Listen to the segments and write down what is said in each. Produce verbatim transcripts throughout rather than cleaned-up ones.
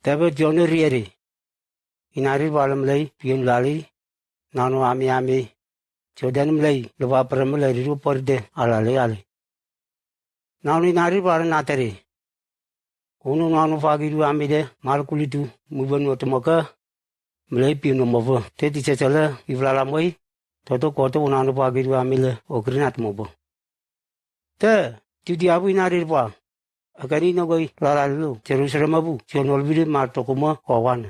Tebe Jone riere, inari ba le mlei pion lali, nano ame ame Jọdan mlei leba pere mlei rido pere de alale ale. Nano inari ba le natere, ono nano faki du ame de malikulitu mubenu atomeke mlei pion omove te Jisọs le ivelala mwe, tọtọ kọte onano faki du ame le okiri na tumọbọ. Te Judia bu inari ba, akani inagoi lalale lo Jerusalem bu tionol bire ma toko mwe owa ne.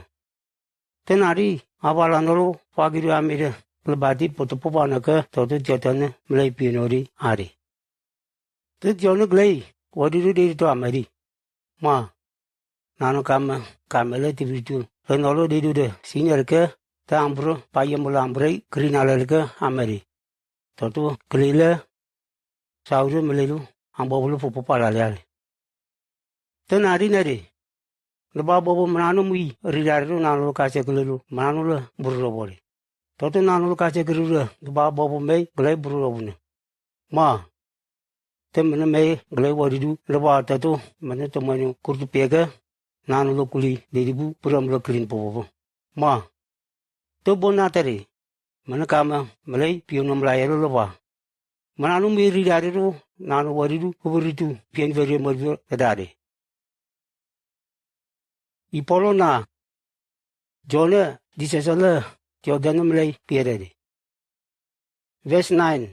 Te nari aba lanolo faki du ame de leba di poto popa neke tọtọ Jọdan mlei pion ori are. Te Jone gilei wari du de to ameri. Ma nano kame kame le tibiri tu le nolo de du de sine reke te ambro pa yembo le ambrei kiri na le reke ameri. Tọtọ kele le saure mele lu ambo bulu popo pala le ale. Te nari nere leba bobo menano mui ridare ro nano lo kase kele lu menano le buru ro bore. Tọtọ nano lo kase kele lu leba bobo mei gilei buru ro bune. Ma te mene mei gilei wari du leba tọtọ mene tomenu kurtu peke nano lo kuli de dibu pura mele kilin popo. Ma te bon natere mene kame mlei pion omla yero leba menano mui ridare ro nano wari du huburitu pion veri mori dare. Ipolo na Jone Jisọs le Jọdan mlei piere de. Verse nine.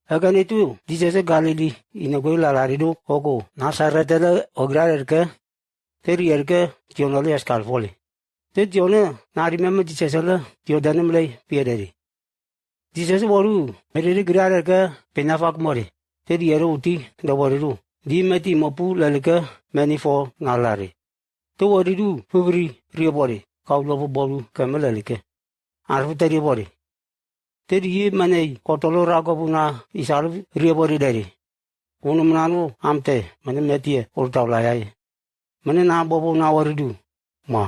Akani tu Jisọs Galili inagoi lalare do oko Nasaret le ogirare reke te riere reke Jone le yas kalfole. Te Jone nari meme Jisọs le Jọdan mlei piere de. Jisọs wari mere de girare reke pena fak mori te riere uti de wari du di meti mopu le reke meni fo na lare. Te wari du huburi rie bori kau lobo boru keme le reke. Arfu te rie bori. Te ri menei kotolo rago bu na isalu rie bori dere. Ono menano amte mene metie ortau layaye. Mene na bobo na wari du. Ma